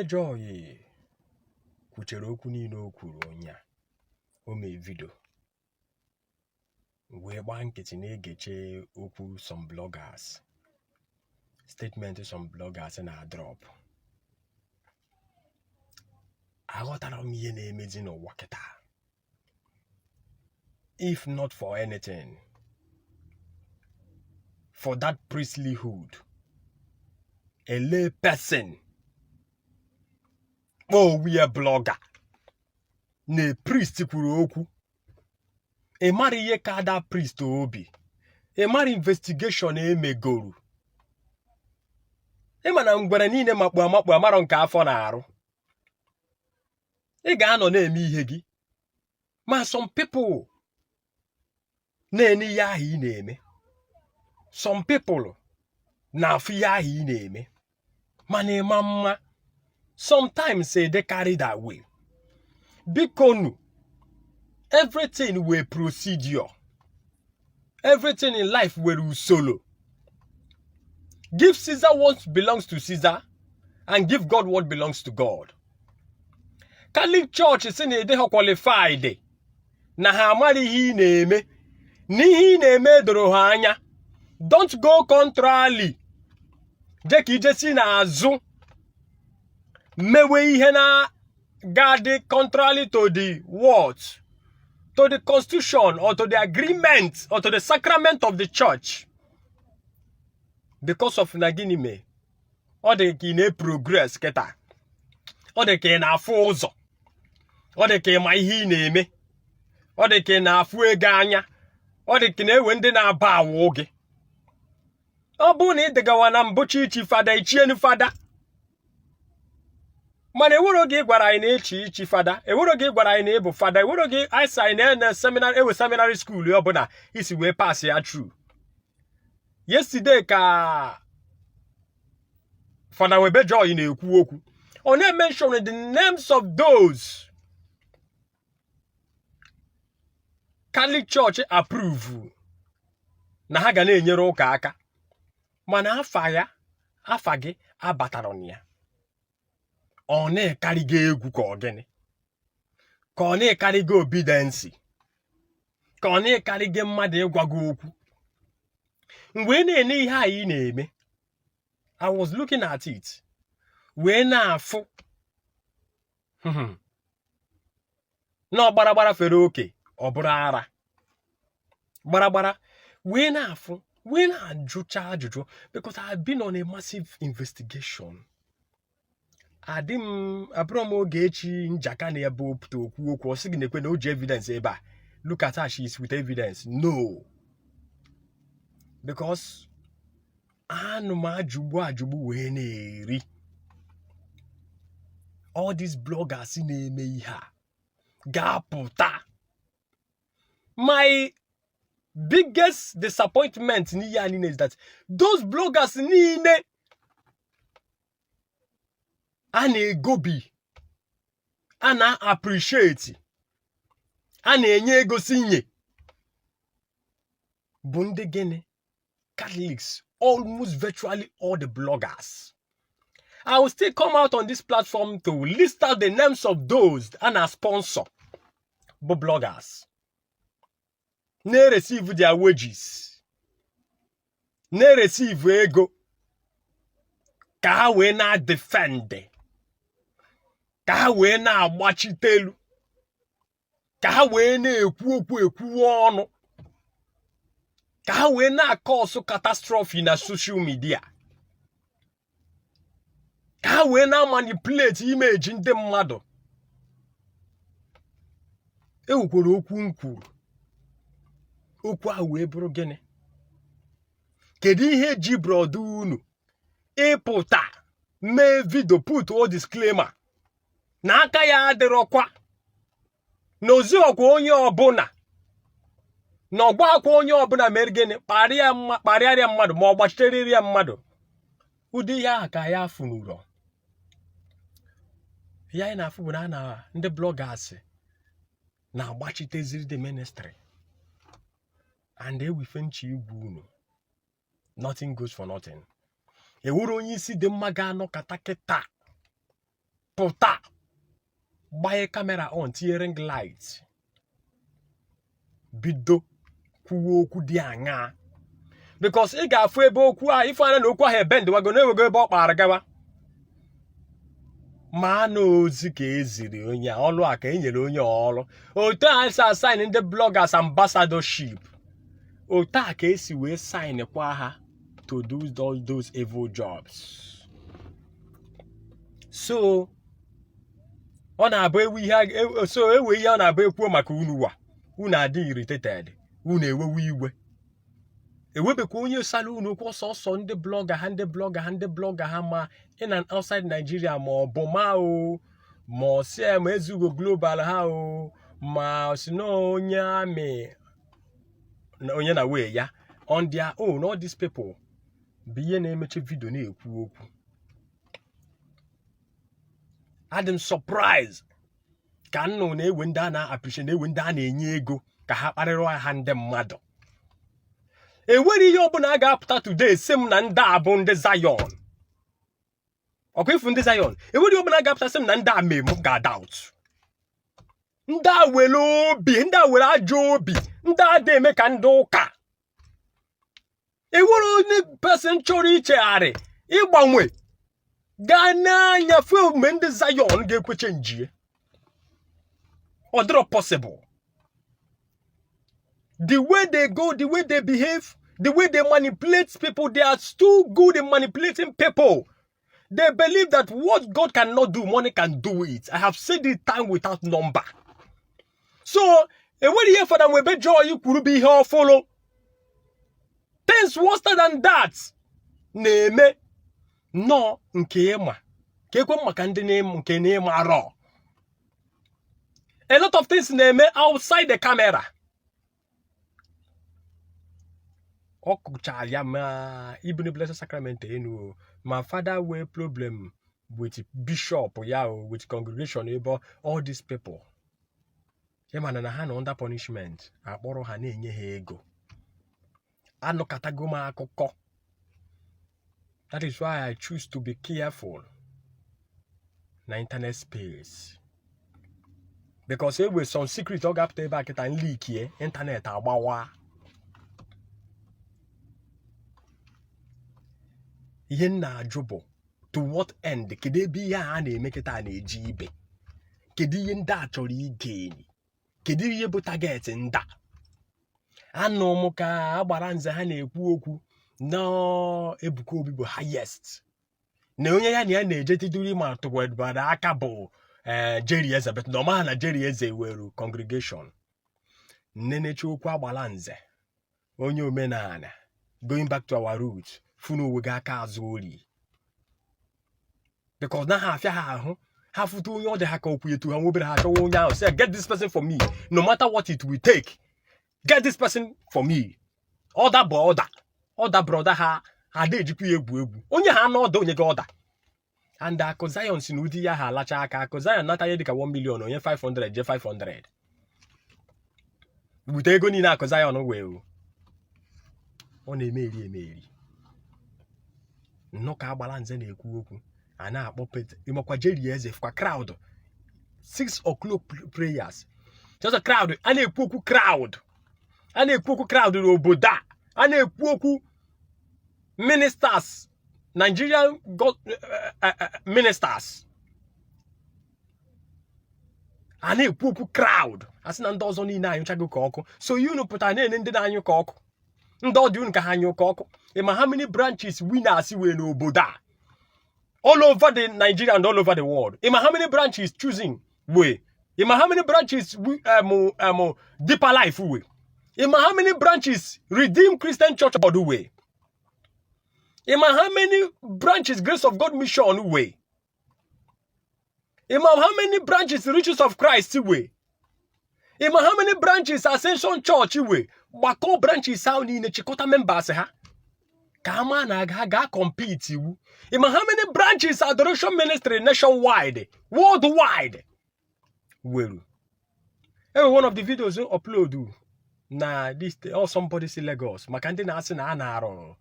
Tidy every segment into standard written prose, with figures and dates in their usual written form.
Joy kwuchere okwu niile o kwuru ụnya, o mee video wee gbaa nkịtị na-egeche okwu some bloggers, statement some bloggers na-drop. Aghọtara m ihe na-emezi n'ụwa kịta. If not for anything, for that priestlyhood, a lay person kpọọ onwe ya blogger na priest kwuru okwu, ị mara ihe ka that priest obi, ị mara investigation emegoro. Ị ma na ngwere niile makpu amakpu amarọ nke afọ na-arụ. Ị ga-anọ na-eme ihe gị, ma some people na-ene ihe ahụ ị na-eme, some people na-afụ ihe ahụ ị na-eme, mana ịma mma sometimes e dey carried away. Biko nu, everything nwere procedure, everything in life nwere usoro. Give Caesar what belongs to Caesar and give God what belongs to God. Catholic Church si na ịdịghị qualified, na ha amara ihe ị na-eme, na ihe ị na-eme doro ha anya. Don't go contrary, je ka ije si n'azụ mewe ihe na ga-adị contrary to the words, to the constitution or to the agreement or to the sacrament of the church, because of na gịnị mee? Ọ dị ka ị na-progress kịta, ọ dị ka ị na-afụ ụzọ, ọ dị ka ị ma ihe ị na-eme, ọ dị ka ị na-afụ ego anya, ọ dị ka ị na-ewe ndị na-aba awụ gị. Ọ bụrụ na ị dịgawa na mbụ chi ichi fada, ichienu fada, mana ewero gị gwara anyị na echi ichi fada, ewero gị gwara anyị na ịbụ fada, ewero gị anyị sị anyị na ene seminary, ewe seminary school ọbụla isi wee pass ya through. Yesterday ka Fada Webe Joy na-ekwu okwu, ọ na-emention the names of those Catholic Church approve na ha ga na-enyere ụka aka, mana afa ya, afa gị abatara na ya. Ọ na-ekarị gị egwu ka ọ gịnị? Ka ọ na-ekarị gị obedience? Ka ọ na-ekarị gị mmadụ ịgwa gị okwu? Mgbe ị na-ene ihe anyị na-eme, I was looking at it wee na-afụ na ọgbara gbara fere oke, ọ bụrụ ara gbara gbara, wee na-afụ, wee na-ajụcha ajụjụ, because I've been on a massive investigation. Adị m abụrọ m Ogechi Njaka na ebe opụta okwu okwu, ọ sị gị na-ekwe na o ji evidence ebe a. Look at her, she is with evidence. No, because anụ m ajụgbu ajụgbu wee na-eri all these bloggers na-eme ihe a ga-apụta. My biggest disappointment n'ihe a niile is that those bloggers niile a na-egobi, a na-appreciate, a na-enye ego si nye, bụ ndị gịnị? Catholics. Almost virtually all the bloggers, I will still come out on this platform to list out the names of those a na-sponsor, bụ bloggers na-receive their wages, na-receive ego ka ha wee na-defend, ka ha wee na-agbachitelu, ka ha wee na-ekwu okwu, ekwuwe ọnụ, ka ha wee na-acause catastrophe na social media, ka ha wee na-manipulate image ndị mmadụ. Ewukwara okwu m kwuru, okwu ahụ wee bụrụ gịnị? Kedu ihe ji brother unu ịpụta mee video, put o disclaimer na aka ya adịrọkwa na oziọkwa onye ọbụla, na ọgba akwa onye ọbụla mere gịnị, kparịa mma, kparịarịa mmadụ, ma ọ gbachiterịrị ya mmadụ? Ụdị ihe ahụ ka ya funuro ihe anyị na-afụ bụ na a na ndị bloggers na-agbachiteziri the ministry and ewife nchi igwe unu. Nothing goes for nothing. Ewere onye isi dị mma ga-anọkọta kịta. Pụta, gbanye camera on, tinye ring light, bido kwuwe okwu dị aṅaa, because ị ga-afụ ebe okwu ahụ ife anya na okwu ahụ ebe ndịwago na-ewego ebe ọ kpara gawa. Ma na ozi ka eziri onye a, ọlụ a ka e nyere onye ọrụ. Otu a esi assign ndị bloggers ambassadorship, otu a ka esi wee sign kwa ha to do all those evil jobs. So ọ na-abụ ewu ihe so ewe ihe ọ na-abụ ekwuo maka unu wa, unu adị irritated, unu ewewe iwe. Ewebekwa onye sara unu okwu ọsọsọ ndị blogger ha, ndị blogger ha, ndị blogger ha, ma in and outside Nigeria, ma ọ bụ ma o ma ọ si ma Ezugo Global ha o, ma ọ si na onye amị na onye na wee ya on their own. All these people bụ ihe na-emeche video na-ekwu okwu. Adị m surprise ka nnụ na-ewe ndị a na-appreciate, na-ewe ndị a na-enye ego ka ha kparịrị ha ndị mmadụ. Enwere ihe ọbụla a ga-apụta today sị m na ndị a bụ ndị Zion. Ọkwa ifu ndị Zion, enwere ihe ọbụla a ga-apụta sị m na ndị a mee m ga-doubt. Ndị a were obi, ndị a were ajọ obi, ndị a dị eme ka ndị ụka. Enwere onye person chọrọ ichegharị, ịgbanwe, gaa n'anya fụ mgbe ndị Zion ga-ekweche njie. Ọ dịrọ possible. The way they go, the way they behave, the way they manipulate people, they are too good in manipulating people. They believe that what God cannot do, money can do it. I have said it time without number. So enwere ihe Fada Nwebe Joy kwuru bụ ihe ọfụlụ. Things worse than that na-eme nnọọ nke ịma ka ekwe maka ndị nke na-ịma arọ. A lot of things na-eme outside the camera. Ọ kụchara ya ma ibuni Blessed Sacrament enu o, ma father wee problem with bishop ya o, with congregation ebe all these people ịma na ha nọ under punishment, akpọrọ ha na-enye ha ego. Anụkatago m akụkọ. That is why I choose to be careful na internet space, because e nwere some secret ọ ga-apụta ebe a kịta nlikie internet agbawa. Ihe m na-ajụ bụ, to what end? Kedu ebe ihe a na-eme kịta na-eji ibe? Kedu ihe ndị a chọrọ ige? Kedu ihe bụ target ndị a? Anụ m ka agbara nze ha na-ekwu okwu na Ebuka Obi bụ highest, na onye ya na ya na-eje tiduri ma tụkwara aka bụ Jerry Eze, but na ọ maha na Jerry Eze were congregation. Nnenecha okwu agbara nze onye omenala, going back to our roots, funu onwe gị aka azụ ori, because na ha afịa ha ahụ, ha fụta onye ọ dị ha ka okwu etu ha nwobere, ha achọwa onye ahụ, say, "Get this person for me, no matter what it will take. Get this person for me." Order bụ order, order brother. Ha ada ejikwa ya egwu egwu. Onye ha na ọda onye gị order. And akụ Zion si na ụdị ya ha alacha aka. Akụ Zion nata ihe dịka 1 million, onye 500 je 500 bute ego niile akụ Zion wee ọ na-eme eri eme eri. Nnọọ ka agbara nze na-ekwu okwu a na-akpọ Pete ịmakwa Jerry Eze kwa crowd 6 o'clock prayers, just a crowd. A na-ekwu okwu crowd, a na-ekwu okwu crowd n'obodo a. A na-ekwu okwu ministers, Nigerian ministers. A na-ekwu okwu crowd, a sị na ndị ọzọ niile anyụchago ka ọkụ. So unu pụtara na-ene ndị na-anyụ ka ọkụ, ndị ọ dị unu ka ha anyụ ka ọkụ. Ịma how many branches Winners wee n'obodo a, all over the Nigeria and all over the world? Ịma how many branches Chosen wee? Ịma how many branches Deeper Life wee? Ịma how many branches Redeemed Christian Church of God wee? Ịma how many branches Grace of God Mission wee? Ịma how many branches Riches of Christ wee? Ịma how many branches Ascension Church wee? Gbakọ branches ahụ niile, chịkọta members ha ka ama na ha ga compete iwu. Ịma how many branches Adoration Ministry nationwide, worldwide weru? Enwe one of the videos upload na this or somebody si Lagos maka ndị na-asị na a na-arụ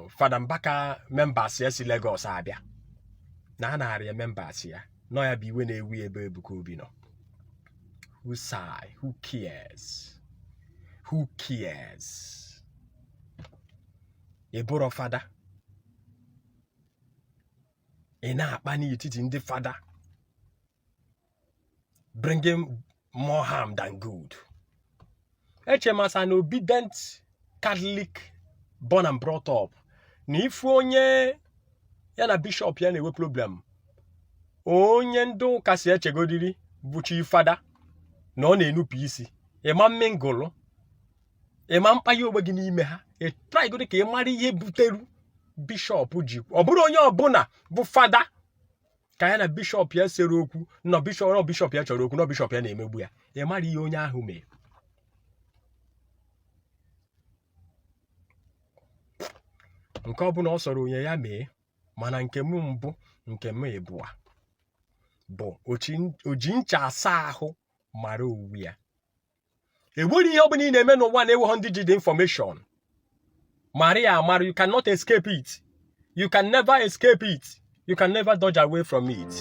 Fada Mbaka members ya si Lagos abịa. Na a nara ya members ya nọ ya bụ iwe na-ewe ebe Ebuka Obi nọ. Who sigh? Who cares? Who cares? Ị bụrọ fada, ị na-akpa n'etiti ndị fada, bringing more harm than good. Eche m as an obedient Catholic born and brought up na ifu onye ya na bishọp ya na-enwe problem, onye ndị ụka si echegodiri bụ chi fada na ọ na-enupụ isi, ịma mmingụlụ, ịma mkpanye onwe gị n'ime ha. Ị trygodi ka ị mara ihe buteru bishọp ji. Ọ bụrụ onye ọbụla bụ fada ka ya na bishọp ya sere okwu, nọ bishọp, nọ bishọp ya chọrọ okwu, nọ bishọp ya na-emegbu ya, ị mara ihe onye ahụ mee. Nke ọbụla ọ sọrọ onye ya mee, mana nke m mbụ, nke m ịbụa bụ oji ncha asa ahụ mara onwe ya. Enwere ihe ọbụla ị na-eme n'ụwa na-enweghị ndị ji the information. Mara ya amara, you cannot escape it. You can never escape it. You can never dodge away from it.